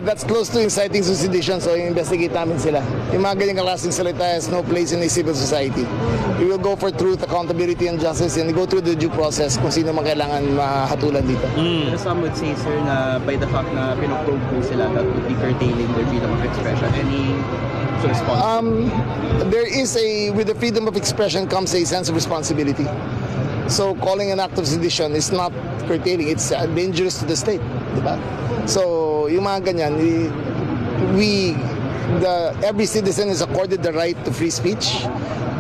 That's close to inciting to sedition, so investigate namin sila. Yung mga ganyang klaseng salita has no place in a civil society. We will go for truth, accountability, and justice and go through the due process kung sino man kailangan mahatulan dito. Pero some would say, sir, na by the fact na pinoprobe po sila, that would be curtailing their freedom of expression. Any response? With the freedom of expression comes a sense of responsibility. So calling an act of sedition is not curtailing, it's dangerous to the state, di ba? So yung mga ganyan, we the every citizen is accorded the right to free speech,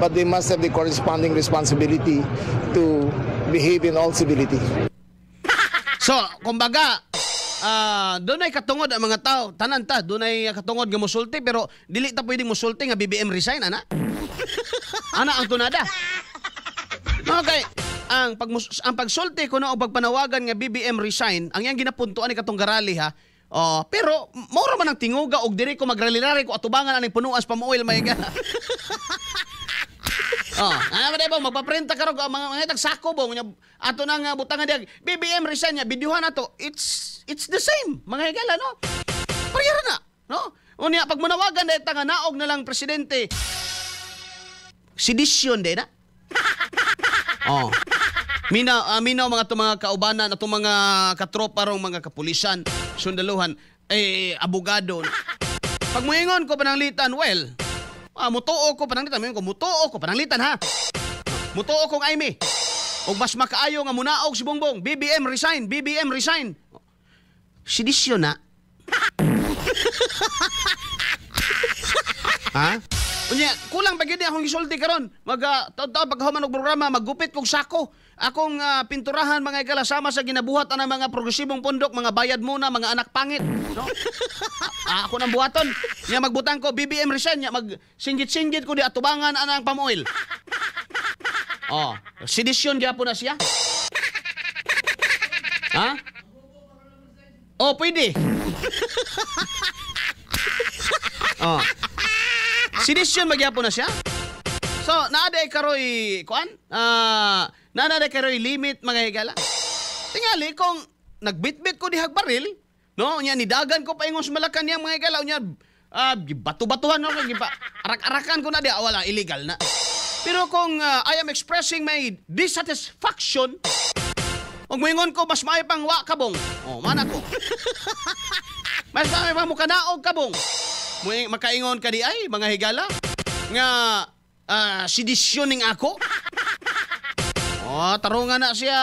but they must have the corresponding responsibility to behave in all civility. So, kumbaga, dunay katungod ang mga tao, tanan ta, dunay katungod nga musulti, pero dili ta pwedeng musulti nga "BBM resign," ana. Ana ang tunada. Okay, ang pagsulti kuno o pagpanawagan nga "BBM resign," ang iyang ginapuntuan ni katong garali ha. Oh, pero mao man ang tinguga og diri ko magrally ko atubangan aning punuan sa Pamoil may ga. Oh, ano ba ba magpaprinta karon ko ang mga tag sako bo nya ato nang butangan diag "BBM resign" nya videohan nato. It's the same, mga higala, no? Pareha na, no? Unya pag manawagan dahil ta nga "Naog na lang, presidente," sedition din na. Oh. Minaw mga to mga kaubanan ato, mga katropa rong mga kapulisan, sundaluhan, eh abogado. Pag moingon ko pananglitan, well, mutuo ko pananglitan, moingon ko, mutuo ko pananglitan ha. Mutuo kong Imee. Og mas makaayo nga munaog si Bongbong, "BBM resign, BBM resign." Sedisyon na. Ha? Unya, kulang pa gyud akong gisulti karon. Mag taud-taud pagkahuman og programa, maggupit kog sako. Akong pinturahan, mga higala, sama sa ginabuhat ang mga progresibong pundok, mga bayad muna, mga anak pangit. No? Ako nang buhaton. Nya magbutang ko "BBM resign," nya mag singgit-singgit ko di atubangan anang Pamoil. Oh, sedisyon gyapon na siya. Ha? Oh, pwede. Oh. Sedisyon magyapon na siya. So, naa karoy kuan? Naa karoy limit, mga higala. Tingali kung nagbitbit ko dihag baril, no? Unya nidagan ko paingon sa Malacanang, mga higala, unya bato-batuhan no, gipa arak-arakan ko na di, wala, illegal na. Pero kung I am expressing my dissatisfaction, ug moingon ko mas maayo pang wa kabong. Oh, mana ko. Mas maayo pang mukanaog kabong. Makaingon ka di ay, mga higala, nga sedisyon ning ako. Oh, tarungan na siya,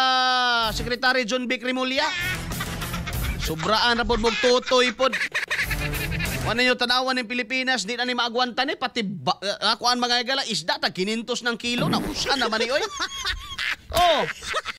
Secretary John Vic Remulla. Sobraan ra pod mog tutoy pod. Wala ninyo tanawan ng Pilipinas, di na ni maagwanta ni, pati ba, akuan, mga higala, isda, tag 500 ng kilo, na usa naman ni oy. Oh,